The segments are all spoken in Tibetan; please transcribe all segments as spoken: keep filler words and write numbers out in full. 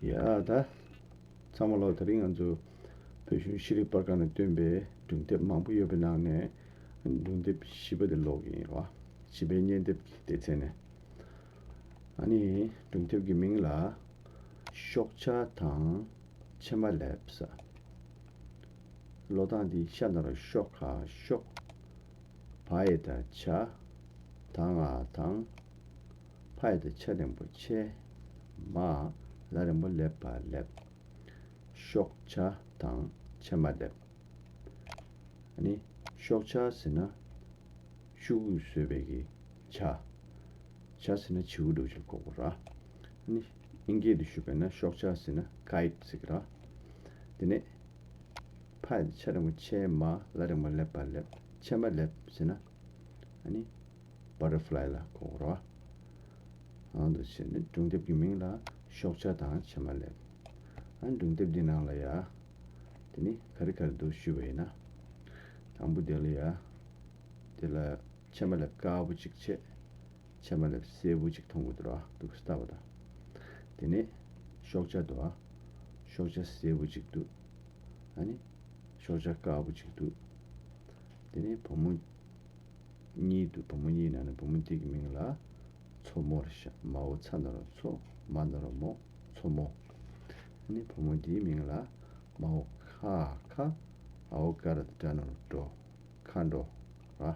ཡ་ད། ཚང་མ་ལོ། དེ་རིང་ང་ཚོ་བོད་གཞུང་ཤེས་རིག་པར་ཁང་ནས་བཏོན་པའི་སྒྲུང་དེབ་མང་པོ་ཡོད་པའི་ནང་ནས་སྒྲུང་དེབ་བཞི་པ་དེ་ཀློག་གི་ཡིན་རོ། བཞི་པའི་སྙན་དེབ་ཀྱི་སྡེ་ཚན་ནས། ཨ་ནི་སྒྲུང་དེབ་ཀྱི་མིང་ལ་ཤོག་བྱ་དང་ཕྱེ་མ་ལེབ་ཟེར། ཀློག་སྟངས་འདི་ཤ་ན་རོ་ཤོ་ག་ཤོག་བ་ཡ་བཏགས་བྱ། ད་ང་དང་། ཕ་ཡ་བཏགས་ཕྱ་འགྲེང་བུ་ཕྱེ། མ། ལ་འགྲེང་བུ་ལེབ་པ་ལེབ། ཤོག་བྱ་དང་ཕྱེ་མ་ལེབ། ཨ་ནི་ཤོག་བྱ་ཟེར་ན་ཤོག་གུས་བཟོས་པའི་གི་བྱ། བྱ་ཟེར་ན་བྱིའུ་འདྲ་བོ་ཅིག་གོ་དགོས་ར། ཨ་ནི་དབྱིན་སྐད་དུ་ཞུས་པ་ཡིན་ན་ཤོག་བྱ་ཟེར་ན་ཀའིཊ་ཟེར་གི་ར། དེ་ནས་ཕ་ཡ་བཏགས་ཕྱ་འགྲེང་བུ་ཕྱེ། མ། ལ་འགྲེང་བུ་ལེབ་པ་ལེབ། ཕྱེ་མ་ལེབ་ཟེར་ན་ཨ་ནི་བ་ཊར་ཕ་ལའི་ལ་གོ་དགོས་ར། ཨང་དུ་བྱས་ནས་སྒྲུང་དེབ་ཀྱི་མིང་ལ་ཤོག་བྱ་དང་ཕྱེ་མ་ལེབ། ཨ་ནི་སྒྲུང་དེབ་འདི་ནང་ལ་ཡ། དེ་ནི་ག་རེ་ག་རེ་འདུག་ཞུས་པ་ཡིན་ན། དང་པོ་དེ་ལ་ཡ། དེ་ལ་ཕྱེ་མ་ལེབ་དཀར་པོ་གཅིག་བྱས། ཕྱེ་མ་ལེབ་སེར་པོ་གཅིག་མཐོང་གི་འདུག་ར། འདུག་ལྟ་བ་དང་། དེ་ནས་ཤོག་བྱ་འདུག་ཨ། ཤོག་བྱ་སེར་པོ་གཅིག་འདུག་ཨ་ནི་ཤོག་བྱ་དཀར་པོ་གཅིག་འདུག་དེ་ནས་བུ་མོ་གཉིས་འདུག་བུ་མོ་གཉིས་ནང་ནས་བུ་མོ་དེ་གི་མིང་ལ་མཚོ་མོ་རེད་ཤག་མའོ་ཚ་ན་རོ་མཚོ། མ་ན་རོ་མོ། མཚོ་མོ། ཨ་ནི་བུ་མོ་དེའི་མིང་ལ་མའོ་ཁ་ཁ། འའོ་ག་ར་བཏགས་འགྲ་ན་རོ་འགྲོ། མཁའ་འགྲོ་ར།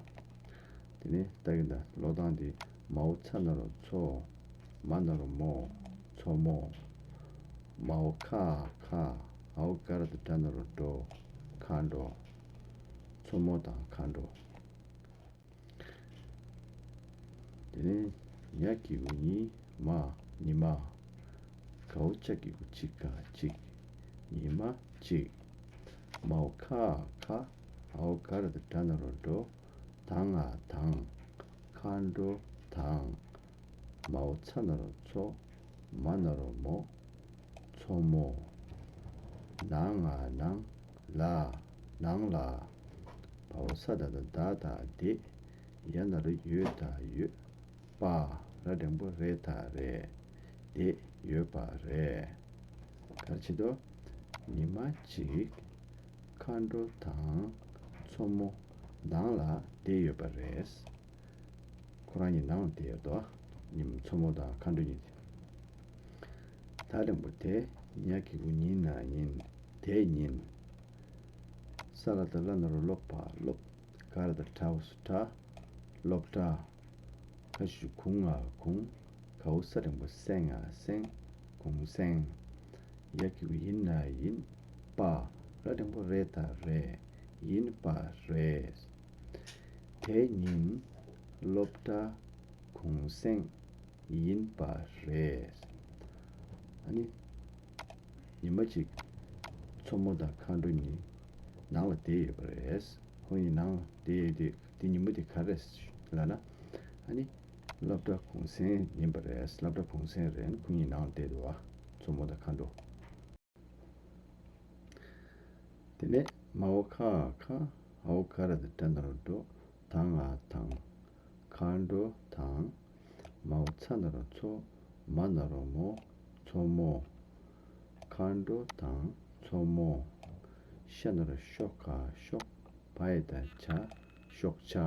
དེ་ནས་ལྟ་གི་འདུག་ཀློག་སྟངས་འདི། མའོ་ཚ་ན་རོ་མཚོ། མ་ན་རོ་མོ། མཚོ་མོ། མའོ་ཁ་ཁ། འའོ་ག་ར་བཏགས་འགྲ་ན་རོ་འགྲོ། མཁའ་འགྲོ། མཚོ་མོ་དང་མཁའ་འགྲོ། དེ་ནས་ཉ་གི་གུ་ཉི་མ། ཉི་མ། གའོ་ཅ་གི་གུ་ཅི་ག་གཅིག་ཉི་མ་གཅིག་མའོ་ཁ་ཁ། འའོ་ག་ར་བཏགས་འགྲ་ན་རོ་འགྲོ། ད་ང་དང་། མཁའ་འགྲོ་དང་། མའོ་ཚ་ན་རོ་མཚོ། མ་ན་རོ་མོ། མཚོ་མོ། ན་ང་ནང་། ལ། ནང་ལ། བའོ་ས་ད་བཏགས་བདག་བདག་བདེ། ཡ་ན་རོ་ཡོ་བཏགས་ཡོད། པ། ར་འགྲེང་བུ་རེ་བཏགས་རེད། བསྡད་ཡོད་པ་རེད། ག་རེ་བྱེད་དོ། ཉི་མ་གཅིག་མཁའ་འགྲོ་དང་མཚོ་མོ་ནང་ལ་བསྡད་ཡོད་པ་རེད། ཁོ་རང་གཉིས་ནང་ལ་བསྡད་ཡོད་དོ། ཉིན་མཚོ་མོ་དང་མཁའ་འགྲོ་གཉིས། ད་འགྲེང་བུ་དེ། ཉ་གི་གུ་ཉི་ན་ཉིན། དེ་ཉིན། ས་ལ་བཏགས་སླ་ན་རོ་སློ་བ་སློབ། ག་ར་བཏགས་གྲའོ་སོ་གྲྭ། སློབ་གྲྭ། ག་ཞབས་ཀྱུ་གུ་ང་གུང་། གའོ་ས་འགྲེང་བུ་སེ་ང་སེང་། གུང་སེང་། ཡ་གི་གུ་ཡི་ན་ཡིན། པ། ར་འགྲེང་བུ་རེ་བཏགས་རེད། ཡིན་པ་རེད། དེ་ཉིན་སློབ་གྲྭ་གུང་སེང་ཡིན་པ་རེད། ཨ་ནི་ཉི་མ་གཅིག་མཚོ་མོ་དང་མཁའ་འགྲོ་གཉིས་ནང་ལ་བསྡད་ཡོད་པ་རེད། ཁོ་གཉིས་ནང་ལ་བསྡད་ཡོད་དུས་དེ་ཉིན་མོ་དེ་ག་རེ་ལབ་ན། ཨ་ནི་སློབ་གྲྭ་གུང་སེང་ཡིན་པ་རེད། སློབ་གྲྭ་གུང་སེང་རེད། ཁོ་གཉིས་ནང་ལ་བསྡད་འདུག་བ། མཚོ་མོ་དང་མཁའ་འགྲོ། དེ་ནས་མའོ་ཁ་ཁ། འའོ་ག་ར་བཏགས་འགྲ་ན་རོ་འགྲོ། ད་ང་དང་། མཁའ་འགྲོ་དང་། མའོ་ཚ་ན་རོ་མཚོ། མ་ན་རོ་མོ། མཚོ་མོ། མཁའ་འགྲོ་དང་མཚོ་མོ། ཤ་ན་རོ་ཤོ་ག་ཤོག་བ་ཡ་བཏགས་བྱ། ཤོག་བྱ།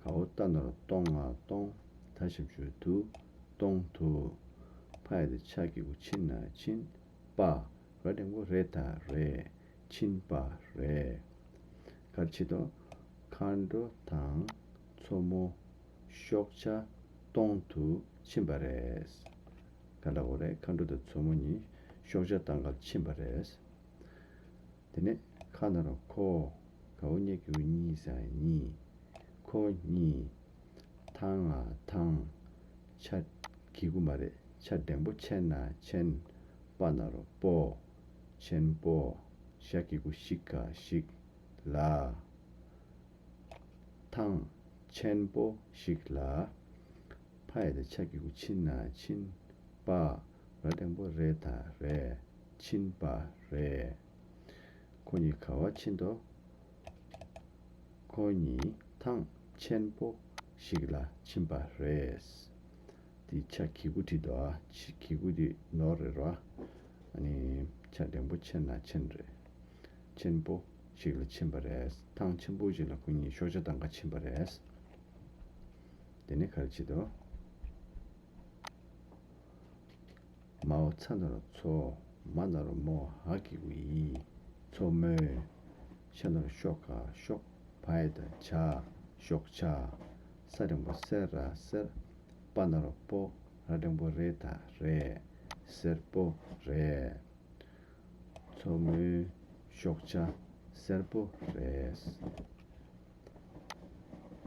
གའོ་ཏ་ན་རོ་ཏོ་ང་སྟོང་། ད་ཞབས་ཀྱུ་དུ། སྟོང་དུ། ཕ་ཡ་བཏགས་ཕྱ་གི་གུ་ཕྱི་ན་ཕྱིན། པ། ར་འགྲེང་བུ་རེ་བཏགས་རེད། ཕྱིན་པ་རེད། ག་རེ་བྱེད་དོ། མཁའ་འགྲོ་དང་མཚོ་མོ་ཤོག་བྱ་གཏོང་དུ་ཕྱིན་པ་རེད། ག་འདྲ་བོ་རེད། མཁའ་འགྲོ་དང་མཚོ་མོ་གཉིས་ཤོག་བྱ་གཏོང་གར་ཕྱིན་པ་རེད། དེ་ནས་ཁ་ན་རོ་ཁོ། གའོ་ཉ་གི་གུ་གཉིས་ས་གཉིས། ཁོ་གཉིས། ཐང་ང་ཐང་། ཆ་གི་གུ་མ་རེད། ཆ་འགྲེང་བུ་ཆེ་ན་ཆེན། པ་ན་རོ་པོ། ཆེན་པོ། ཞ་གི་གུ་ཞི་ག་ཞིག་ལ། ཐང་། ཆེན་པོ་ཞིག་ལ། ཕ་ཡ་བཏགས་ཕྱ་གི་གུ་ཕྱི་ན་ཕྱིན། པ། ར་འགྲེང་བུ་རེ་བཏགས་རེད། ཕྱིན་པ་རེད། ཁོ་གཉིས་ག་པར་ཕྱིན་ཏོ། ཁོ་གཉིས་ཐང་ཆེན་པོ་ཞིག་ལ་ཕྱིན་པ་རེད། དེ་ཕྱ་གི་གུ་བྲིས་འདུག་ཨ། ཕྱ་གི་གུ་དེ་ནོར་རེད་རོ། ཨ་ནི་ཆ་འགྲེང་བུ་ཆེན་ན་ཆེན་རེད། ཆེན་པོ་ཞིག་ལ་ཕྱིན་པ་རེད། ཐང་ཆེན་པོ་ཞིག་ལ་ཁོ་གཉིས་ཤོག་བྱ་བཏང་ག་ཕྱིན་པ་རེད། དེ་ནས་ག་རེ་བྱེད་དོ། མའོ་ཚ་ན་རོ་མཚོ། མ་ན་རོ་མོ། འ་གི་གུ་འི། མཚོ་མོའི། ཤ་ན་རོ་ཤོ་ག་ཤོག་བ་ཡ་བཏགས་བྱ། ཤོག་བྱ། ས་འགྲེང་བུ་སེ་ར་སེར། པ་ན་རོ་པོ། ར་འགྲེང་བུ་རེ་ད་རེད། སེར་པོ་རེད། མཚོ་མོའི་ཤོག་བྱ་སེར་པོ་རེད།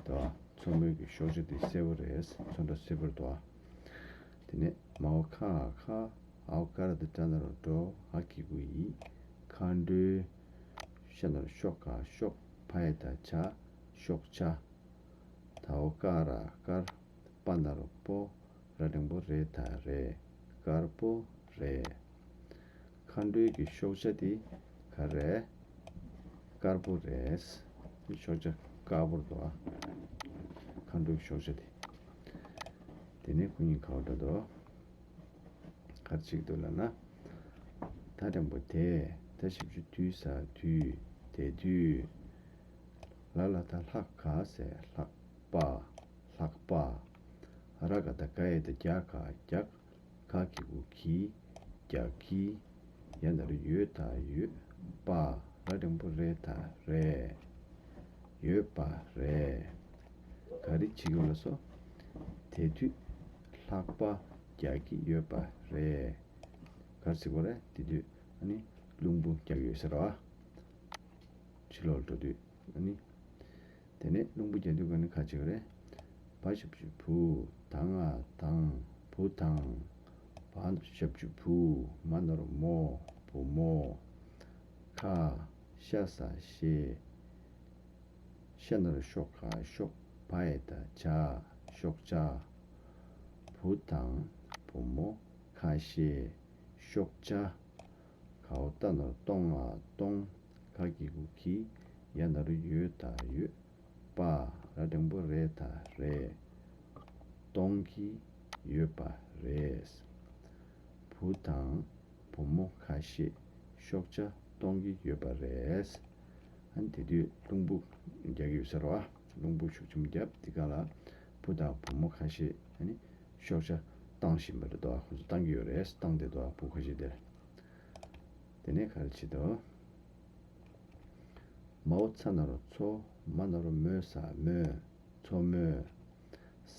དོ། མཚོ་མོའི་གི་ཤོག་བྱ་དེ་སེར་པོ་རེད། མཚོ་འདྲ་སེར་པོ་རེད་དོ། དེ་ནས་མའོ་ཁ་ཁ། འའོ་ཀ་ར་བཏགས་ཀྲ་ན་རོ་ཀྲོ། འ་གི་གུ་འི། མཁའ་འགྲོའི། ཤ་ན་རོ་ཤོ་ག་ཤོག་བ་ཡ་བཏགས་བྱ། ཤོག་བྱ། ད་འོ་ཀ་ར་དཀར། པ་ན་རོ་པོ། ར་འགྲེང་བུ་རེ་ད་རེད། དཀར་པོ་རེད། མཁའ་འགྲོའི་གི་ཤོག་བྱ་དེ་ག་རེད། དཀར་པོ་རེད། ཤོག་བྱ་དཀར་པོ་རེད་དོ། མཁའ་འགྲོའི་གི་ཤོག་བྱ་དེ། དེ་ནས་ཁོ་གཉིས་ག་པར་འགྲོ་དོ། ག་རེ་བྱེད་ཀྱི་འདུག་ལབ་ན། ད་འགྲེང་བུ་དེ། ད་ཞབས་ཀྱུ་དུ་ས་དུས། དེ་དུས། ལ་ལ་བཏགས་ལྷ་ག་ས་ལྷགས་པ། ལྷགས་པ། ར་ག་བཏགས་རྒ་ཡ་བཏགས་རྒྱ་ག་རྒྱག་ག་གི་གུ་གི། རྒྱག་གི། ཡ་ན་རོ་ཡོ་ད་ཡོད། པ། ར་འགྲེང་བུ་རེ་ད་རེད། ཡོད་པ་རེད། ག་རེ་བྱེད་ཀྱི་ཡོད་ལབ་སོང་། དེ་དུས་ལྷགས་པ་རྒྱག་གི་ཡོད་པ་རེད། ག་རེ་ཟེར་དགོས་རེད། དེ་དུས་ཨ་ནི་རླུང་བུ་རྒྱག་གི་ཡོད་ཟེར་བ། ཕྱི་ལོགས་འགྲོ་དུས་ཨ་ནི། དེ་ནས་རླུང་བུ་རྒྱག་དུས་ག་ནས་ག་བྱེད་ཀྱི་རེད། བ་ཞབས་ཀྱུ་བུ། ད་ང་དང་། བུ་དང་། བ་ཞབས་ཀྱུ་བུ། མ་ན་རོ་མོ། བུ་མོ། ཁ། ཤ་ས་ཤེ། ཤ་ན་རོ་ཤོ་ག་ཤོག་བ་ཡ་བཏགས་བྱ། ཤོག་བྱ། བུ་དང་བུ་མོ་ཁ་ཤས། ཤོག་བྱ། གའོ་ཏ་ན་རོ་ཏོ་ང་སྟོང་། ག་གི་གུ་གི། ཡ་ན་རོ་ཡོ་ད་ཡོད། པ། ར་འགྲེང་བུ་རེ་ད་རེད། སྟོང་གི་ཡོད་པ་རེད། བུ་དང་བུ་མོ་ཁ་ཤས་ཤོག་བྱ་སྟོང་གི་ཡོད་པ་རེད། ཨ་ནི་དེ་དུས་རླུང་བུ་རྒྱག་གི་ཡོད་ཟེར་བ། རླུང་བུ་ཤུགས་ཆེན་པོ་བརྒྱབ། དེ་ག་ལ་བུ་དང་བུ་མོ་ཁ་ཤས་ཨ་ནི་ཤོག་བྱ་བཏང་བཞིན་པ་རེད་དོ། ཁོ་ཚོ་བཏང་གི་ཡོད་རེད། བཏང་བསྡད་དོ། བུ་ཁ་ཤས་དེར། དེ་ནས་ག་རེ་བྱེད་དོ། མའོ་ཚ་ན་རོ་མཚོ། མ་ན་རོ་མོ་ས་མོ། མཚོ་མོ།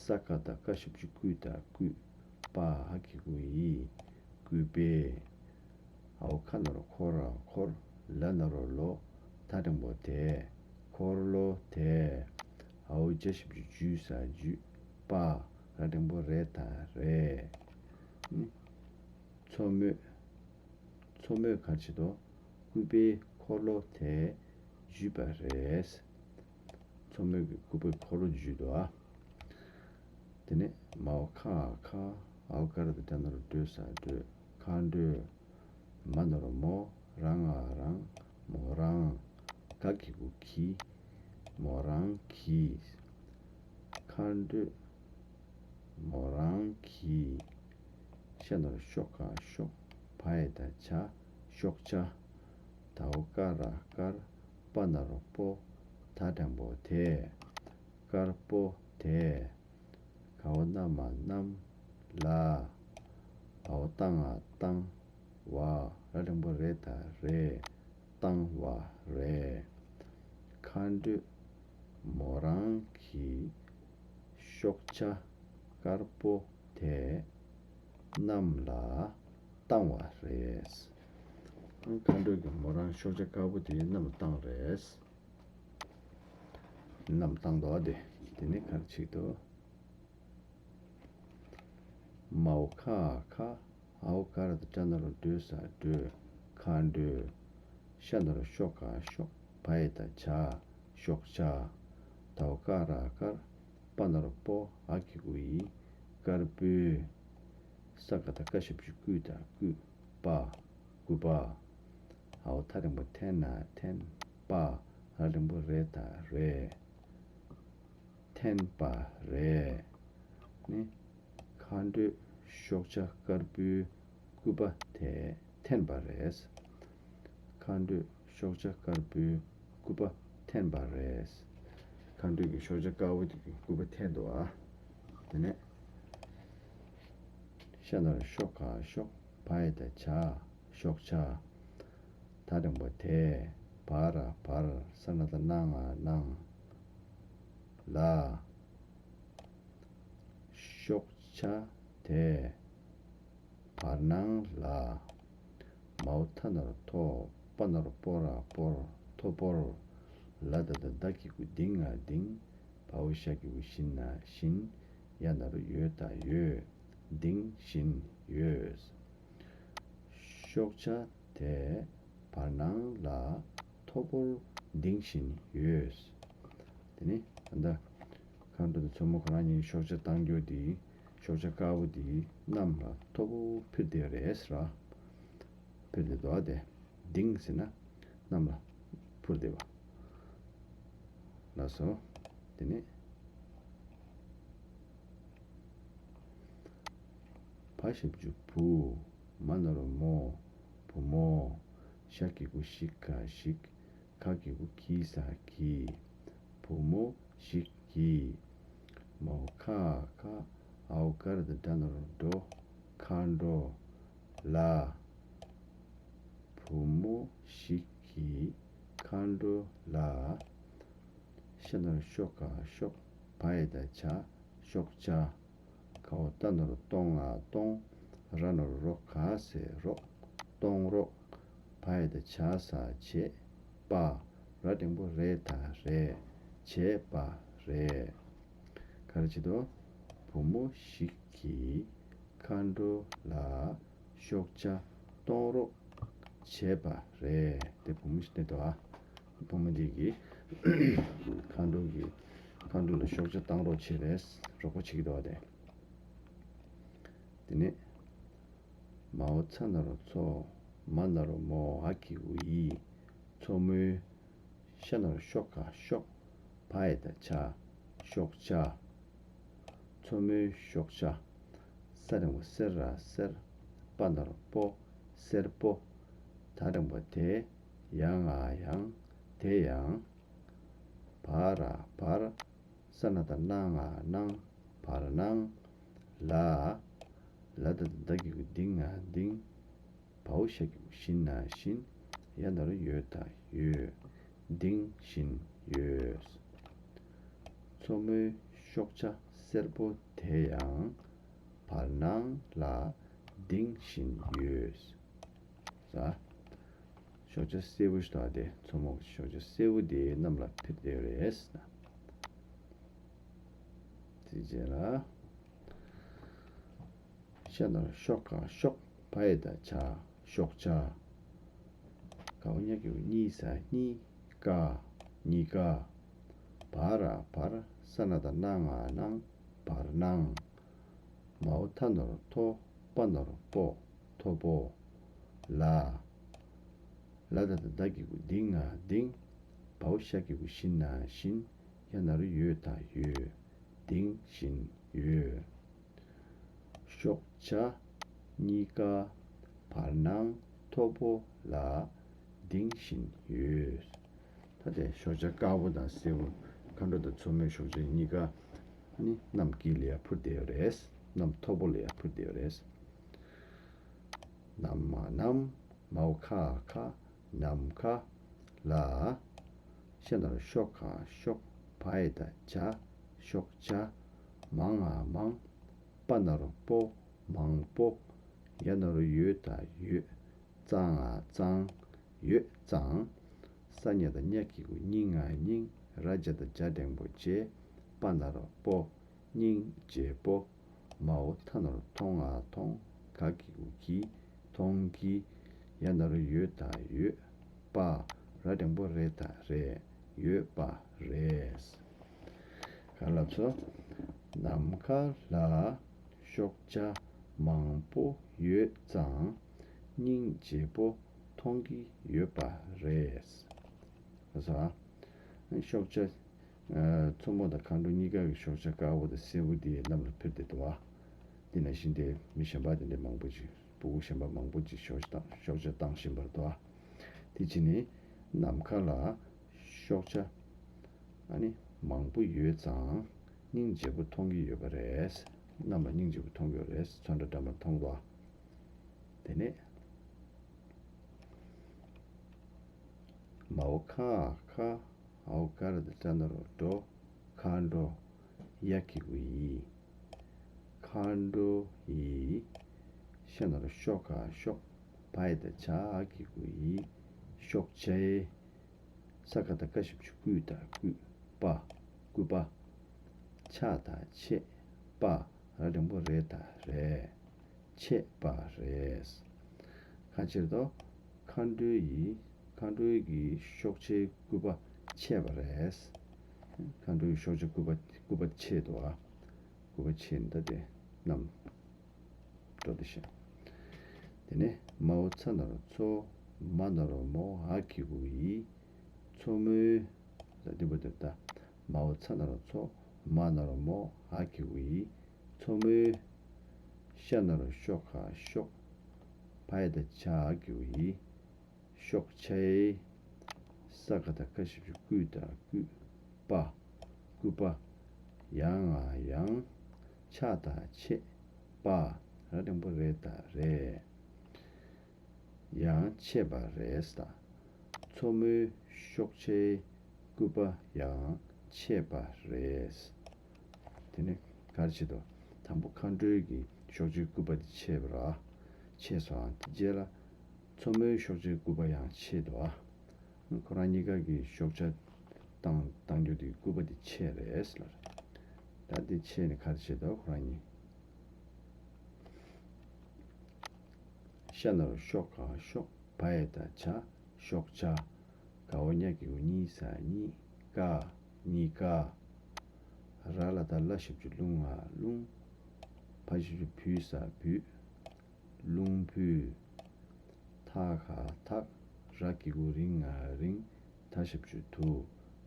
ས་ཀ་བཏགས་སྐ་ཞབས་ཀྱུ་སྐུ་ད་སྐུ། པ། འ་གི་གུ་འི། སྐུད་པའི། འའོ་ཁ་ན་རོ་ཁོ་ར་འཁོར། ལ་ན་རོ་ལོ། ད་འགྲེང་བུ་དེ། འཁོར་ལོ་དེ། འའོ་ཇ་ཞབས་ཀྱུ་ཇུ་ས་ཇུས། པ། ར་འགྲེང་བུ་རེ་ད་རེད། མཚོ་མོས། མཚོ་མོས་ག་རེ་བྱེད་དོ། སྐུད་པའི་འཁོར་ལོ་དེ་འཇུས་པ་རེད། མཚོ་མོས་ཀྱི་སྐུད་པའི་འཁོར་ལོ་འཇུས་འདུག་ཨ། དེ་ནས་མའོ་ཁ་ཁ། འའོ་ཀ་ར་བཏགས་ཌ་ན་རོ་ཌོ་ས་ཌོ། མཁའ་འགྲོའི། མ་ན་རོ་མོ། ར་ང་རང་། མོ་རང་། ག་གི་གུ་གི། མོ་རང་གི། མཁའ་འགྲོའི། མོ་རང་གི། ཤ་ན་རོ་ཤོ་ག་ཤོག་བ་ཡ་བཏགས་བྱ། ཤོག་བྱ། ད་འོ་ཀ་ར་དཀར། པ་ན་རོ་པོ། ད་འགྲེང་བུ་དེ། དཀར་པོ་དེ། ག་འོ་ན་མ་གནམ། ལ། འ་འོ་ཏ་ང་བཏང་། བ། ར་འགྲེང་བུ་རེ་ད་རེད། བཏང་བ་རེད། མཁའ་འགྲོའི། མོ་རང་གི། ཤོག་བྱ་དཀར་པོ་དེ་གནམ་ལ་བཏང་བ་རེད། མཁའ་འགྲོ་གི་མོ་རང་ཤོག་བྱ་དཀར་པོ་དེ་གནམ་ལ་བཏང་རེད། གནམ་བཏང་འདུག་ཨ། དེ་དེ་ནས་ག་རེ་བྱེད་འདུག་མའོ་ཁ་ཁ། འའོ་ཀ་ར་བཏགས་ཌ་ན་རོ་ཌོ་ས་ཌོ། མཁའ་འགྲོའི། ཤ་ན་རོ་ཤོ་ག་ཤོག་བ་ཡ་བཏགས་བྱ། ཤོག་བྱ། ད་འོ་ཀ་ར་དཀར། པ་ན་རོ་པོ། འ་གི་གུ་འི། དཀར་པོའི། ས་ཀ་བཏགས་སྐ་ཞབས་ཀྱུ་སྐུ་ད་སྐུད། པ། སྐུད་པ། འ་འོ་ཐ་འགྲེང་བུ་ཐེ་ན་འཐེན། པ། ར་འགྲེང་བུ་རེ་ད་རེད། འཐེན་པ་རེད། ནི། མཁའ་འགྲོའི་ཤོག་བྱ་དཀར་པོའི་སྐུད་པ་དེ་འཐེན། འཐེན་པ་རེད། མཁའ་འགྲོས་ཤོག་བྱ་དཀར་པོའི་སྐུད་པ་འཐེན་པ་རེད། མཁའ་འགྲོས་ཀྱིས་ཤོག་བྱ་དཀར་པོ་དེ་གི་སྐུད་པ་འཐེན་འདུག་ཨ། དེ་ནས་ཤ་ན་རོ་ཤོ་ག་ཤོག་བ་ཡ་བཏགས་བྱ། ཤོག་བྱ། ད་འགྲེང་བུ་དེ། བ་ར་བར། ས་ན་བཏགས་སྣ་ང་སྣང་། ལ། ཤོག་བྱ་དེ། བར་སྣང་ལ། མའོ་ཐ་ན་རོ་ཐོ། པ་ན་རོ་པོ་ར་པོར། ཐོ་པོར། ལ་ད་བཏགས་ལྡ་གི་གུ་ལྡི་ང་ལྡིང་། བའོ་ཞ་གི་གུ་ཞི་ན་བཞིན། ཡ་ན་རོ་ཡོ་ད་ཡོད། ལྡིང་བཞིན་ཡོད། ཤོག་བྱ་དེ་བར་སྣང་ལ་མཐོ་པོར་ལྡིང་བཞིན་ཡོད། དེ་ནི་ད་ལྟ་མཁའ་འགྲོ་དང་མཚོ་མོ་ཁོ་རང་གཉིས་ཤོག་བྱ་བཏང་རྒྱུ་དེ། ཤོག་བྱ་དཀར་པོ་དེ་གནམ་ལ་མཐོ་པོ་འཕུར་བསྡད་རེད་ཟེར། འཕུར་བསྡད་འདུག་ཨ། དེ་ལྡིང་ཟེར་ན་གནམ་ལ་འཕུར་བསྡད་པ། ལགས་སོ། དེ་ནས་བ་ཞབས་ཀྱུ་བུ། མ་ན་རོ་མོ། བུ་མོ། ཞ་གི་གུ་ཞི་ག་ཞིག་ག་གི་གུ་གི་ས་གིས། བུ་མོ་ཞིག་གིས། མའོ་ཁ་ཁ། འའོ་ག་ར་བཏགས་འགྲ་ན་རོ་འགྲོ། མཁའ་འགྲོ་ལ། བུ་མོ་ཞིག་གིས་མཁའ་འགྲོ་ལ། ཤ་ན་རོ་ཤོ་ག་ཤོག་བ་ཡ་བཏགས་བྱ། ཤོག་བྱ། གའོ་ཏ་ན་རོ་གཏོ་ང་གཏོང་། ར་ན་རོ་རོ་ག་ས་རོགས། གཏོང་རོགས། བ་ཡ་བཏགས་བྱ་ས་བྱེད། པ། ར་འགྲེང་བུ་རེ་ད་རེད། བྱས་པ་རེད། ག་རེ་བྱེད་དོ། བུ་མོ་ཞིག་གིས་མཁའ་འགྲོ་ལ་ཤོག་བྱ་གཏོང་རོགས་བྱས་པ་རེད། དེ་བུ་མོ་ཞིག་དེ་འདུག་ཨ། བུ་མོ་འདི་གིས་མཁའ་འགྲོ་གི་མཁའ་འགྲོ་ལ་ཤོག་བྱ་བཏང་རོགས་བྱས་པས་རོགས་པ་བྱེད་ཀྱི་འདུག་ཨ། དེ། དེ་ནས་མའོ་ཚ་ན་རོ་མཚོ། མ་ན་རོ་མོ། འ་གི་གུ་འི། མཚོ་མོའི། ཤ་ན་རོ་ཤོ་ག་ཤོག་བ་ཡ་བཏགས་བྱ། ཤོག་བྱ། མཚོ་མོའི་ཤོག་བྱ། ས་འགྲེང་བུ་སེ་ར་སེར། པ་ན་རོ་པོ། སེར་པོ། ད་འགྲེང་བུ་དེ། ཡ་ང་ཡང་། དེ་ཡང་། བ་ར་བར། ས་ན་བཏགས་སྣ་ང་སྣང་། བར་སྣང་། ལ། ལ་ད་བཏགས་ལྡ་གི་གུ་ལྡི་ང་ལྡིང་། བའོ་ཞ་གི་གུ་ཞི་ན་བཞིན། ཡ་ན་རོ་ཡོ་ད་ཡོད། ལྡིང་བཞིན་ཡོད། མཚོ་མོའི་ཤོག་བྱ་སེར་པོ་དེ་ཡང་བར་སྣང་ལ་ལྡིང་བཞིན་ཡོད། ཟ། ཤོག་བྱ་སེར་པོ་ཞིག་དང་དེ་མཚོ་མོ་ཤོག་བྱ་སེར་པོ་དེ་གནམ་ལ་འཕུར་བསྡད་རེད། དེ་རྗེས་ལ། ཤ་ན་རོ་ཤོ་ག་ཤོག་བ་ཡ་བཏགས་བྱ། ཤོག་བྱ། གའོ་ཉ་གི་གུ་གཉི་ས་གཉིས། ཀ་གཉིས་ཀ་བ་ར་བར། ས་ན་བཏགས་སྣ་ང་སྣང་། བར་སྣང་། མའོ་ཐ་ན་རོ་མཐོ། པ་ན་རོ་པོ། མཐོ་པོ། ལ། ལ་ད་བཏགས་ལྡ་གི་གུ་ལྡི་ང་ལྡིང་། བའོ་ཞ་གི་གུ་ཞི་ན་བཞིན། ཡ་ན་རོ་ཡོ་ད་ཡོད། ལྡིང་བཞིན་ཡོད། ཤོག་བྱ་གཉིས་ཀ་བར་སྣང་མཐོ་པོ་ལ་ལྡིང་བཞིན་ཡོད། ད་དེ་ཤོག་བྱ་དཀར་པོ་དང་སེར་པོ། མཁའ་འགྲོ་དང་མཚོ་མོའི་ཤོག་བྱ་གཉིས་ཀ་ནི་གནམ་དཀྱིལ་ལ་ཡར་འཕུར་བསྡད་ཡོད་རེད། གནམ་མཐོ་པོ་ལ་ཡར་འཕུར་བསྡད་ཡོད་རེད། ནམ་མ་ནམ། མའོ་ཁ་ཁ། ནམ་མཁའ་ལ། ཤ་ན་རོ་ཤོ་ག་ཤོག་བ་ཡ་བཏགས་བྱ། ཤོག་བྱ། མ་ང་མང་། པ་ན་རོ་པོ། མང་པོ། ཡ་ན་རོ་ཡོ་ད་ཡོད། ཙ་ང་གཙང་། ཡོད་གཙང་། ས་ཉ་བཏགས་སྙ་གི་གུ་སྙི་ང་སྙིང་། ར་ཇ་བཏགས་རྗ་འགྲེང་བུ་རྗེ། པ་ན་རོ་པོ། སྙིང་རྗེ་པོ། མའོ་ཐ་ན་རོ་མཐོ་ང་མཐོང་། ག་གི་གུ་གི། མཐོང་གི། ཡ་ན་རོ་ཡོ་ད་ཡོད། པ། ར་འགྲེང་བུ་རེ་ད་རེད། ཡོད་པ་རེད། ག་ལབ་སོང་། ནམ་མཁའ་ལ་ཤོག་བྱ་མང་པོ་ཡོད་ཙང་སྙིང་རྗེ་པོ་མཐོང་གི་ཡོད་པ་རེད། ལགས་སོ། ཤོག་བྱ། ཨ། མཚོ་མོ་དང་མཁའ་འགྲོ་གཉིས་ཀ་གི་ཤོག་བྱ་དཀར་པོ་དང་སེར་པོ་དེ་གནམ་ལ་འཕུར་བསྡད་འདུག་བ། དེ་ནང་བཞིན་དེ་མི་གཞན་པ་དེ་འདྲ་མང་པོ་ཅིག་ སྤུ་གུ་གཞན་པ་མང་པོ་ཅིག་ཤོག་བྱ་བཏང་ཤོག་བྱ་བཏང་བཞིན་པ་རེད་དོ། དེ་བྱས་ནས་ནམ་མཁའ་ལ་ཤོག་བྱ་ཨ་ནི་མང་པོ་ཡོད་ཙང་སྙིང་རྗེ་པོ་མཐོང་གི་ཡོད་པ་རེད། གནམ་ལ་སྙིང་རྗེ་པོ་མཐོང་གི་ཡོད་རེད། ཚོན་ཁྲ་འདྲ་མིན་མཐོང་གི་འདུག་དེ་ནས་མའོ་ཁ་ཁ། འའོ་ག་ར་བཏགས་གྲ་ན་རོ་གྲོ། མཁའ་འགྲོ། ཡ་གི་གུ་ཡི། མཁའ་འགྲོ་ཡི། ཤ་ན་རོ་ཤོ་ག་ཤོག་བ་ཡ་བཏགས་བྱ་གི་གུ་ཡི། ཤོག་བྱའི། ས་ག་བཏགས་སྐ་ཞབས་ཀྱུ་སྐུ་ཡི་བཏགས་སྐུ། པ། སྐུད་པ། ཆ་བཏགས་ཆད། པ། ར་འགྲེང་བུ་རེ་བཏགས་རེད། ཆད་པ་རེད། ག་རེ་བྱས་དོ། མཁའ་འགྲོའི་ཡི། མཁའ་འགྲོའི་གི་ཤོག་བྱའི་སྐུད་པ་ཆད་པ་རེད། མཁའ་འགྲོའི་ཤོག་བྱའི་སྐུད་པ་སྐུད་པ་ཆད་འདུག་ཨ། སྐུད་པ་ཆད་ནི་ད་དེ་གནམ་འགྲོ་དེ་བཞིན། དེ་ནས་མའོ་ཚ་ན་རོ་མཚོ། མ་ན་རོ་མོ། འ་གི་གུ་འི། མཚོ་མོའི། ད་འདི་པོ་དེ་ད། མའོ་ཚ་ན་རོ་མཚོ། མ་ན་རོ་མོ། འ་གི་གུ་འི། མཚོ་མོའི། ཤ་ན་རོ་ཤོ་ག་ཤོག་བ་ཡ་བཏགས་བྱ་གི་གུ་འི། ཤོག་བྱའི། ས་ག་བཏགས་སྐ་ཞབས་ཀྱུ་སྐུ་ཡི་བཏགས་སྐུ། པ། སྐུད་པ། ཡ་ང་ཡང་། ཆ་བཏགས་ཆད། པ། ར་འགྲེང་བུ་རེ་བཏགས་རེད། ཡང་ཆད་པ་རེད་ད། མཚོ་མོའི་ཤོག་བྱའི་སྐུད་པ་ཡང་ཆད་པ་རེད། དེ་ནས་ག་རེ་བྱེད་དོ། དང་པོ་མཁའ་འགྲོའི་གི་ཤོག་བྱའི་སྐུད་པ་དེ་ཆད་པ་ར། ཆད་སོང་། དེ་རྗེས་ལ་མཚོ་མོའི་ཤོག་བྱའི་སྐུད་པ་ཡང་ཆད་དོ། ཁོ་རང་གཉིས་ཀ་གི་ཤོག་བྱ་བཏང་བཏང་རྒྱུ་དེ་སྐུད་པ་དེ་ཆད་རེད་ལ། ད་དེ་ཆད་ནས་ག་རེ་བྱེད་དོ་ཁོ་རང་གཉིས། ཤ་ན་རོ་ཤོ་ག་ཤོག་བ་ཡ་བཏགས་བྱ། ཤོག་བྱ། ག་འོག་ཉ་གི་གུ་གཉི་ས་གཉིས། ཀ། གཉིས་ཀ། ར་ལ་བཏགས་རླ་ཞབས་ཀྱུ་རླུ་ང་རླུང་། བ་ཞབས་ཀྱུ་བུ་ས་བུད། རླུང་བུས། ཐ་ག་ཐག་ར་གི་གུ་རི་ང་རིང་། ད་ཞབས་ཀྱུ་དུ།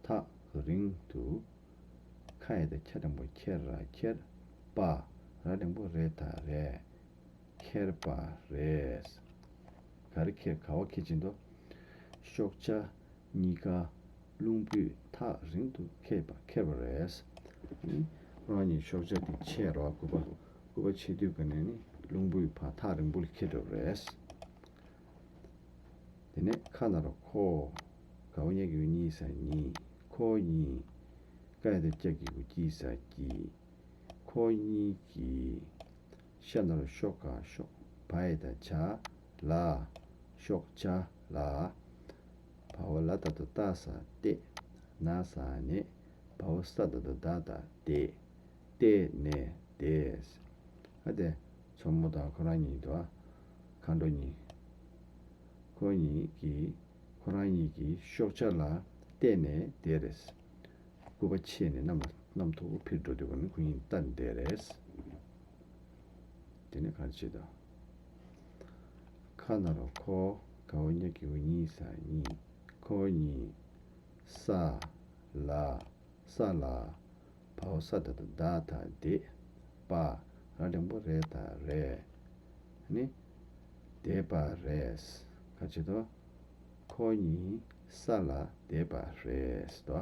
ཐག་རིང་དུ། ཁ་ཡ་བཏགས་ཁྱ་འགྲེང་བུ་ཁྱེ་ར་ཁྱེར། པ། ར་འགྲེང་བུ་རེ་བཏགས་རེད། ཁྱེར་པ་རེད། ག་རེ་ཁྱེར་ག་བ་ཁྱེར་བྱེད་དོ། ཤོག་བྱ་གཉིས་ཀ་རླུང་བུས་ཐག་རིང་དུ་ཁྱེར་པ་ཁྱེར་པ་རེད། ཁོ་རང་གཉིས་ཤོག་བྱ་དེ་ཆད་རོགས་སྐུད་པ་སྐུད་པ་ཆད་དུས་ག་ནས་ནི་རླུང་བུས་ཕར་ཐག་རིང་པོ་ལ་ཁྱེར་འགྲོ་རེད། དེ་ནས་ཁ་ན་རོ་ཁོ། ག་འོག་ཉ་གི་གུ་གཉི་ས་གཉིས། ཁོ་གཉིས། ཀ་ཡ་བཏགས་ཀྱ་གི་གུ་ཀྱི་ས་ཀྱི། ཁོ་གཉིས་ཀྱིས། ཤ་ན་རོ་ཤོ་ག་ཤོག་བ་ཡ་བཏགས་བྱ་ལ། ཤོག་བྱ་ལ། བ་འོག་ལ་ད་བཏགས་ལྟ་ས་བལྟས། ན་ས་ནས། བ་འོག་ས་ད་བཏགས་བདག་བསྡད། བལྟས་ནས་བསྡད། ཨ་དེ་མཚོ་མོ་དང་ཁོ་རང་གཉིས་འདུག་ཨ། མཁའ་འགྲོ་གཉིས། ཁོ་གཉིས་ཀྱིས་ཁོ་རང་གཉིས་ཀྱིས་ཤོག་བྱ་ལ་བལྟས་ནས་བསྡད་རེད། སྐུད་པ་ཆད་ནས་གནམ་ལ་གནམ་མཐོ་པོ་འཕུར་འགྲོ་དུས་ག་ནས་ཁོ་གཉིས་ལྟ་བསྡད་རེད། དེ་ནས་ག་རེ་བྱེད་དོ། ཁ་ན་རོ་ཁོ། ག་འོག་ཉ་གི་གུ་གཉི་ས་གཉིས། ཁོ་གཉིས། ས། ལ། ས་ལ། བ་འོག་ས་ད་བཏགས་བདག་ད་བསྡད། པ། ར་འགྲེང་བུ་རེ་བཏགས་རེད། ནི། བསྡད་པ་རེད། ག་རེ་བྱེད་དོ། ཁོ་གཉིས་ས་ལ་བསྡད་པ་རེད་དོ།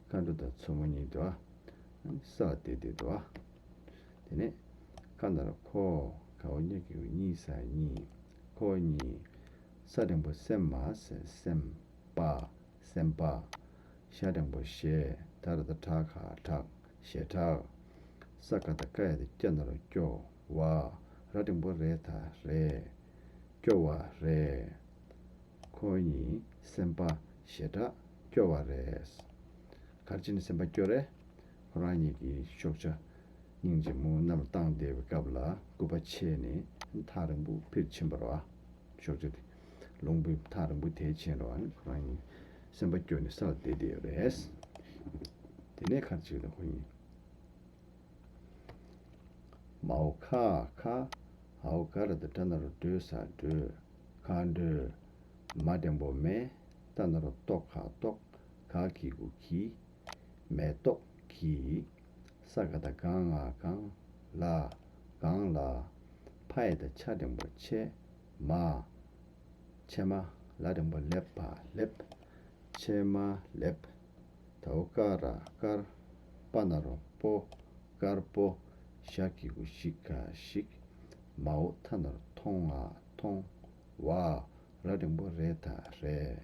མཁའ་འགྲོ་དང་མཚོ་མོ་གཉིས་དོ། ས་ལ་བསྡད་བསྡད་དོ། དེ་ནས་ཁ་ན་རོ་ཁོ། ག་འོག་ཉ་གི་གུ་གཉི་ས་གཉིས། ཁོ་གཉིས། ས་འགྲེང་བུ་སེ་མ་སེ་སེམས། པ། སེམས་པ། ཞ་འགྲེང་བུ་ཞེ། ད་ར་བཏགས་ཌ་ག་ཌག་ཞེ་དྲག་ས་ག་བཏགས་སྐ་ཡ་བཏགས་སྐྱ་ན་རོ་སྐྱོ་བ། ར་འགྲེང་བུ་རེ་བཏགས་རེད། སྐྱོ་བ་རེད། ཁོ་གཉིས་སེམས་པ་ཞེ་དྲག་སྐྱོ་བ་རེད། ག་རེ་བྱས་ནས་སེམས་པ་སྐྱོ་རེད། ཁོ་རང་གཉིས་ཀྱི་ཤོག་བྱ་སྙིང་རྗེ་མོ་གནམ་ལ་བཏང་བསྡད་པའི་སྐབས་ལ་སྐུད་པ་ཆད་ནས་ཐག་རིང་པོ་འཕུར་ཕྱིན་པ་རེད་བ། ཤོག་བྱ་དེ་རླུང་བུས་ཐག་རིང་པོ་དེད་ཕྱིན་རེད་བ། ཁོ་རང་གཉིས་སེམས་པ་སྐྱོ་ནས་ས་ལ་བསྡད་བསྡད་ཡོད་རེད། དེ་ནས་ག་རེ་བྱེད་ཀྱི་འདུག་ཁོ་གཉིས། མའོ་ཁ་ཁ། འའོ་ག་ར་བཏགས་གྲ་ན་རོ་གྲོ་ས་གྲོས། མཁའ་འགྲོའི། མ་འགྲེང་བུ་མེ། ཏ་ན་རོ་ཏོ་ག་ཏོག་ག་གི་གུ་གི། མེ་ཏོག་གི། ས་ག་བཏགས་སྒ་ང་སྒང་། ལ། སྒང་ལ། ཕ་ཡ་བཏགས་ཕྱ་འགྲེང་བུ་ཕྱེ། མ། ཕྱེ་མ། ལ་འགྲེང་བུ་ལེ་བ་ལེབ། ཕྱེ་མ་ལེབ། ད་འོ་ཀ་ར་དཀར། པ་ན་རོ་པོ། དཀར་པོ། ཞ་གི་གུ་ཞི་ག་ཞིག། མ་འོག་ཐ་ན་རོ་ཐོ་ང་ཐོང་། བ། ར་འགྲེང་བུ་རེ་ད་རེད།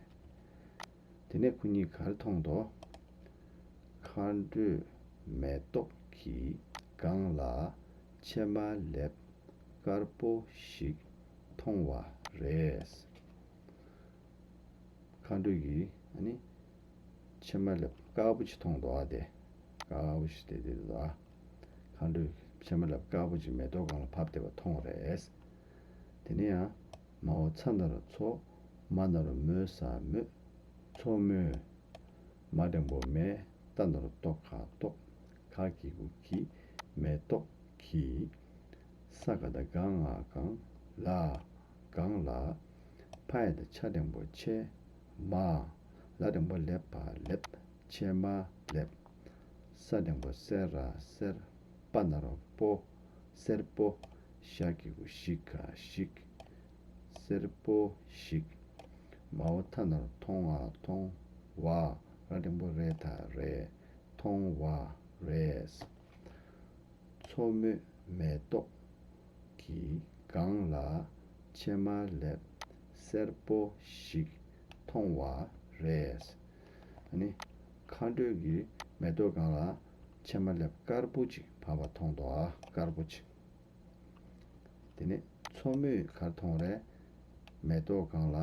དེ་ནས་ཁོ་གཉིས་ག་རེ་མཐོང་འདུག་མཁའ་འགྲོས་མེ་ཏོག་གི་སྒང་ལ་ཕྱེ་མ་ལེབ། དཀར་པོ་ཞིག་མཐོང་བ་རེད། མཁའ་འགྲོས་ཀྱིས་ཨ་ནི་ཕྱེ་མ་ལེབ་དཀར་པོ་ཅིག་མཐོང་འདུག་ཨ་དེ། དཀར་པོ་ཞིག་དེ་དེ་འདུག་ཨ། མཁའ་འགྲོས་ཕྱེ་མ་ལེབ་དཀར་པོ་ཅིག་མེ་ཏོག་སྒང་ལ་བབས་བསྡད་པ་མཐོང་རེད། དེ་ནས་ཡང་མ་འོག་ཚ་ན་རོ་མཚོ། མ་ན་རོ་མོ་ས་མོད། མཚོ་མོས། མ་འགྲེང་བུ་མེ། ཏ་ན་རོ་ཏོ་ག་ཏོག་ག་གི་གུ་གི། མེ་ཏོག་གི། ས་ག་བཏགས་སྒ་ང་སྒང་། ལ། སྒང་ལ། ཕ་ཡ་བཏགས་ཕྱ་འགྲེང་བུ་ཕྱེ། མ། ལ་འགྲེང་བུ་ལེ་བ་ལེབ། ཕྱེ་མ་ལེབ། ས་འགྲེང་བུ་སེ་ར་སེར། པ་ན་རོ་པོ། སེར་པོ། ཞ་གི་གུ་ཞི་ག་ཞིག། སེར་པོ་ཞིག། མ་འོག་ཐ་ན་རོ་ཐོ་ང་ཐོང་། བ། ར་འགྲེང་བུ་རེ་ད་རེད། མཐོང་བ་རེད། མཚོ་མོས་མེ་ཏོག་གི་སྒང་ལ་ཕྱེ་མ་ལེབ་སེར་པོ་ཞིག་མཐོང་བ་རེད། ཨ་ནི་མཁའ་འགྲོས་ཀྱིས་མེ་ཏོག་སྒང་ལ་ཕྱེ་མ་ལེབ་དཀར་པོ་ཅིག་བབས་པ་མཐོང་འདུག་ཨ། དཀར་པོ་ཅིག། དེ་ནས་མཚོ་མོས་ག་རེ་མཐོང་རེད། མེ་ཏོག་སྒང་ལ་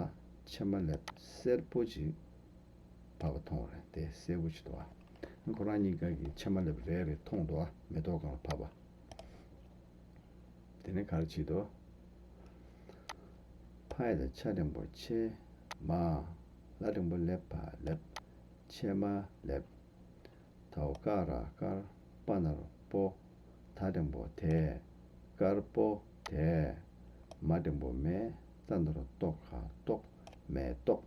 ཕྱེ་མ་ལེབ་སེར་པོ་ཅིག་བབས་པ་མཐོང་རེད། དེ་སེར་པོ་ཅིག་འདུག་ཨ། ཁོ་རང་གཉིས་ཀ་གིས་ཕྱེ་མ་ལེབ་རེ་རེ་མཐོང་འདུག་ཨ། མེ་ཏོག་སྒང་ལ་བབས་པ། དེ་ནས་ག་རེ་བྱེད་དོ། ཕ་ཡ་བཏགས་ཕྱ་འགྲེང་བུ་ཕྱེ། མ། ལ་འགྲེང་བུ་ལེ་བ་ལེབ། ཕྱེ་མ་ལེབ། ད་འོག་ཀ་ར་དཀར། པ་ན་རོ་པོ། ད་འགྲེང་བུ་དེ། དཀར་པོ་དེ། མ་འགྲེང་བུ་མེ། ཏ་ན་རོ་ཏོ་ག་ཏོག་མེ་ཏོག་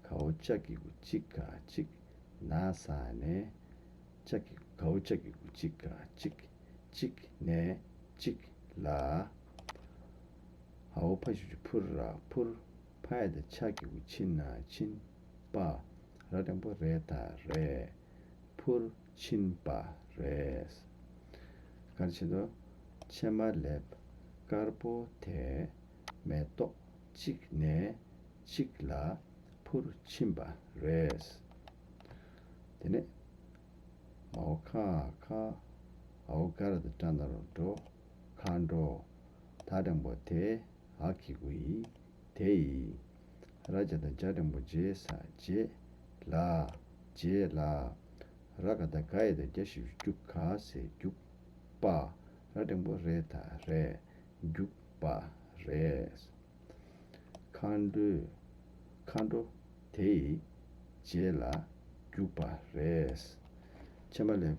ག་འོག་ཅ་གི་གུ་ཅི་ག་ཅིག། ན་ས་ནས། ཅ་གི་ག་འོག་ཅ་གི་གུ་ཅི་ག་ཅིག། ཅིག་ནས་ཅིག་ལ། འ་འོག་ཕ་ཞབས་ཀྱུ་འཕུ་ར་འཕུར། ཕ་ཡ་བཏགས་ཕྱ་གི་གུ་ཕྱི་ན་ཕྱིན། པ། ར་འགྲེང་བུ་རེ་ད་རེད། འཕུར་ཕྱིན་པ་རེད། ག་རེ་བྱེད་དོ། ཕྱེ་མ་ལེབ་དཀར་པོ་དེ་མེ་ཏོག་གཅིག་ནས་གཅིག་ལ་འཕུར་ཕྱིན་པ་རེད། དེ་ནས་མ་འོག་ཁ་ཁ། འ་འོག་ག་ར་བཏགས་གྲ་ན་རོ་གྲོ། མཁའ་འགྲོ། ད་འགྲེང་བུ་དེ། འ་གི་གུ་འི། དེ་ཡི། ར་ཇ་བཏགས་རྗ་འགྲེང་བུ་རྗེ་ས་རྗེས། ལ། རྗེས་ལ། ར་ག་བཏགས་རྒ་ཡ་བཏགས་རྒྱ་ཞབས་ཀྱུ་རྒྱུག་ག་ས་རྒྱུག་པ། ར་འགྲེང་བུ་རེ་ད་རེད། རྒྱུག་པ་རེད། མཁའ་འགྲོས། མཁའ་འགྲོ་དེ་ཡི་རྗེས་ལ་རྒྱུག་པ་རེད། ཕྱེ་མ་ལེབ།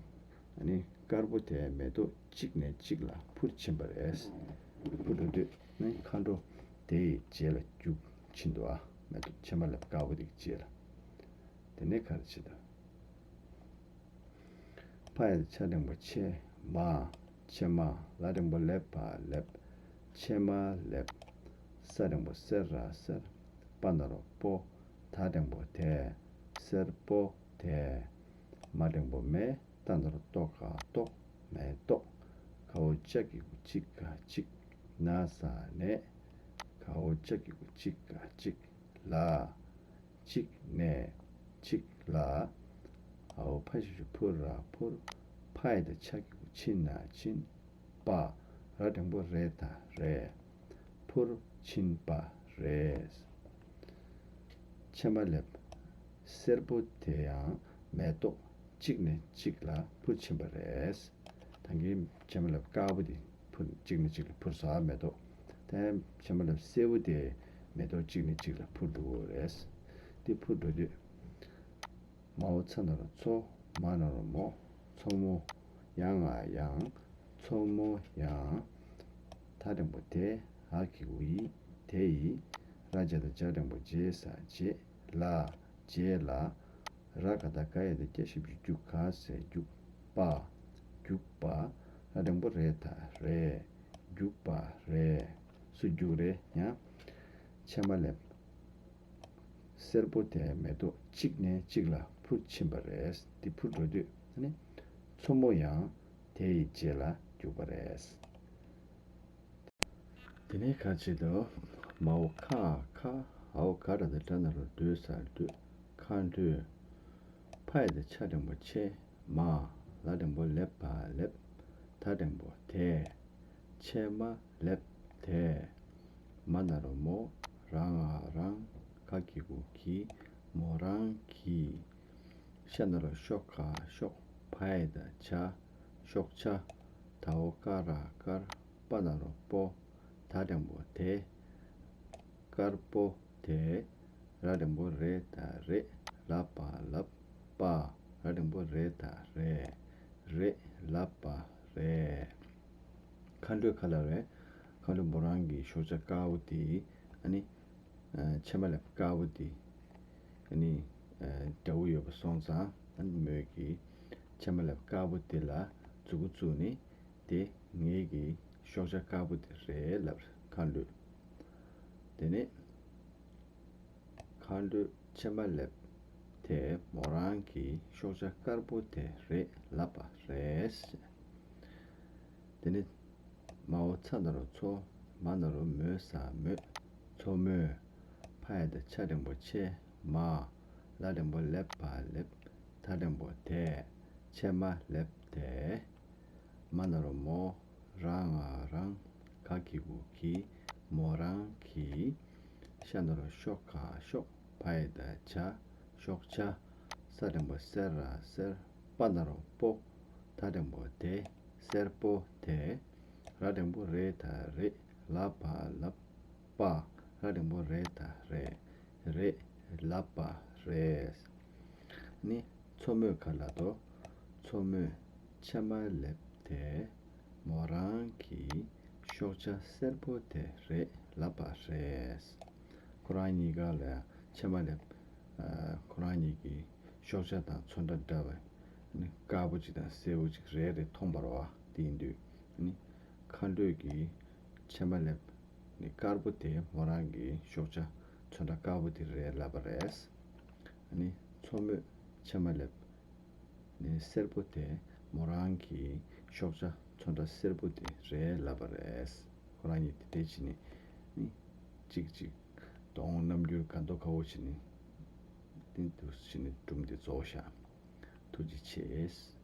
ཨ་ནི་དཀར་པོ་དེ་མེ་ཏོག་གཅིག་ནས་གཅིག་ལ་འཕུར་ཕྱིན་པ་རེད། འཕུར་འགྲོ་དུས་ནི་མཁའ་འགྲོ་དེ་ཡི་རྗེས་ལ་རྒྱུག་ཕྱིན་འདུག་ཨ། མེ་ཏོག་ཕྱེ་མ་ལེབ་དཀར་པོ་དེ་གི་རྗེས་ལ། དེ་ནས་ག་རེ་བྱེད་དོ། ཕ་ཡ་བཏགས་ཕྱ་འགྲེང་བུ་ཕྱེ། མ། ཕྱེ་མ། ལ་འགྲེང་བུ་ལེ་བ་ལེབ། ཕྱེ་མ་ལེབ། ས་འགྲེང་བུ་སེ་ར་སེར། པ་ན་རོ་པོ། ད་འགྲེང་བུ་དེ། སེར་པོ་དེ། མ་འགྲེང་བུ་མེ། ཏ་ན་རོ་ཏོ་ག་ཏོག་མེ་ཏོག་ག་འོག་ཅ་གི་གུ་ཅི་ག་ཅིག་ན་ས་ནས། ག་འོག་ཅ་གི་གུ་ཅི་ག་ཅིག་ལ། གཅིག་ནས་གཅིག་ལ། འ་འོག་ཕ་ཞབས་ཀྱུ་འཕུ་ར་འཕུར། ཕ་ཡ་བཏགས་ཕྱ་གི་གུ་ཕྱི་ན་ཕྱིན། པ། ར་འགྲེང་བུ་རེ་ད་རེད། འཕུར་ཕྱིན་པ་རེད། ཕྱེ་མ་ལེབ། སེར་པོ་དེ་ཡང་མེ་ཏོག་གཅིག་ནས་གཅིག་ལ་འཕུར་ཕྱིན་པ་རེད། ད་གིན་ཕྱེ་མ་ལེབ་དཀར་པོ་དེ་འཕུར་གཅིག་ནས་གཅིག་ལ་འཕུར་སོང་ཨ་མེ་ཏོག་དེ་ཕྱེ་མ་ལེབ་སེར་པོ་དེ་མེ་ཏོག་གཅིག་ནས་གཅིག་ལ་འཕུར་འགྲོ་གི་རེད། དེ་འཕུར་འགྲོ་དུས། མ་འོག་ཚ་ན་རོ་མཚོ། མ་ན་རོ་མོ། མཚོ་མོ། ཡ་ང་ཡང་། མཚོ་མོ་ཡང་། ད་འགྲེང་བུ་དེ། འ་གི་གུ་འི། དེ་ཡི། ར་ཇ་བཏགས་རྗ་འགྲེང་བུ་རྗེ་ས་རྗེས། ལ། རྗེས་ལ། ར་ག་བཏགས་རྒ་ཡ་བཏགས་རྒྱ་ཞབས་ཀྱུ་རྒྱུ་ག་ས་རྒྱུག་པ། རྒྱུག་པ། ར་འགྲེང་བུ་རེ་ད་རེད། རྒྱུག་པ་རེད། སུ་རྒྱུག་རེད་ཡང་། ཕྱེ་མ་ལེབ་སེར་པོ་དེ་མེ་ཏོག་གཅིག་ནས་གཅིག་ལ་འཕུར་ཕྱིན་པ་རེད། དེ་འཕུར་འགྲོ་དུས་ནི་མཚོ་མོ་ཡང་དེ་ཡི་རྗེས་ལ་རྒྱུག་པ་རེད། དེ་ནས་ཁ་ཆེ་དུ་མའོ་ཁ་ཁ་འའོ་ག་ར་དེ་དྲ་ན་རོ་སྡོད་ས་སྡོད། མཁའ་འགྲོས། ཕ་ཡ་དེ་ཆ་འགྲེང་བུ་ཆེ། མ། ལ་འགྲེང་བུ་ལེབ་པ་ལེབ། ད་འགྲེང་བུ་དེ། ཕྱེ་མ་ལེབ་དེ། མ་ན་རོ་མོ། ར་ང་རང་། ག་གི་གུ་གི། མོ་རང་གི། ཤ་ན་རོ་ཤོ་ག་ཤོག་ཕ་ཡ་ད་ཆ། ཤོག་ཆ། ད་འོ་ཀ་ར་དཀར། པ་ན་རོ་པོ། ད་འགྲེང་བུ་དེ། དཀར་པོ་དེ། ར་འགྲེང་བུ་རེ་ད་རེད། ལ་པ་ལབ། པ། ར་འགྲེང་བུ་རེ་ད་རེད། རེད་ལབ་པ་རེད། མཁའ་འགྲོའི་ཁ་ལ་རེད། མཁའ་འགྲོ་མོ་རང་གི་ཤོག་ཆ་དཀར་པོ་དེ། ཨ་ནི། ཨ། ཕྱེ་མ་ལེབ་དཀར་པོ་དེ། ཨ་ནི། ཨ། འདྲ་པོ་ཡོད་པ་སོང་ཙང་། ཨ་ནི་མོས་ཀྱིས་ཕྱེ་མ་ལེབ་དཀར་པོ་དེ་ལ་མཛུ་གུ་བཙུགས་ནས། དེ་ངེད་ཀྱི་ཤོག་ཆ་དཀར་པོ་དེ་རེད་ལབ་མཁའ་འགྲོས། དེ་ནས་མཁའ་འགྲོས་ཕྱེ་མ་ལེབ་དེ་མོ་རང་གི་ཤོག་ཆ་དཀར་པོ་དེ་རེད་ལབ་པ་རེད། དེ་ནས་མའོ་ཚ་ན་རོ་མཚོ། མ་ན་རོ་མོ་ས་མོ། མཚོ་མོ། ཕ་ཡ་དེ་ཆ་འགྲེང་བུ་ཆེ། མ། ལ་འགྲེང་བུ་ལེབ་པ་ལེབ། ད་འགྲེང་བུ་དེ། ཕྱེ་མ་ལེབ་དེ། མ་ན་རོ་མོ། ར་ང་རང་། ག་གི་གུ་གི། མོ་རང་གི། ཤ་ན་རོ་ཤོ་ག་ཤོག་ཕ་ཡ་ད་ཆ། ཤོག་ཆ། ས་འགྲེང་བུ་སེ་ར་སེར། པ་ན་རོ་པོ། ད་འགྲེང་བུ་དེ། སེར་པོ་དེ། ར་འགྲེང་བུ་རེ་ད་རེད། ལ་པ་ལབ། པ། ར་འགྲེང་བུ་རེ་ད་རེད། རེད་ལབ་པ་རེད། ནི་མཚོ་མོའི་ཁ་ལ་དོ། མཚོ་མོས་ཕྱེ་མ་ལེབ་དེ་མོ་རང་གི་ཤོག་ཆ་སེར་པོ་དེ་རེད་ལབ་པ་རེད། ཁོ་རང་གཉིས་ཀ་ལ་ཡང་ཕྱེ་མ་ལེབ། ཨ། ཁོ་རང་གཉིས་ཀྱི་ཤོག་ཆ་དང་ཚོན་ཁྲ་འདྲ་བའི་ནི་དཀར་པོ་གཅིག་དང་སེར་པོ་གཅིག་རེ་རེ་མཐོང་བ་རེད་པ། དེ་ཡིན་དུས་ནི་མཁའ་འགྲོས་ཀྱིས་ཕྱེ་མ་ལེབ་ནི་དཀར་པོ་དེ་མོ་རང་གི་ཤོག་ཆ་ཚོན་ཁྲ་དཀར་པོ་དེ་རེད་ལབ་པ་རེད། ཨ་ནི་མཚོ་མོས་ཕྱེ་མ་ལེབ་ནི་སེར་པོ་དེ་མོ་རང་གི་ཤོག་ཆ་ཚོན་ཁྲ་སེར་པོ་དེ་རེད་ལབ་པ་རེད། ཁོ་རང་གཉིས་དེ་འདྲ་བྱས་ནས་ནི་གཅིག་གཅིག་གདོང་རྣམ་འགྱུར་དགའ་མདོག་ཁ་པོ་བྱས་ནས་ཏིང་ཏུ་བྱས་ནས་སྒྲུང་དེ་རྫོགས་ཤག་ཐུགས་རྗེ་ཆེ།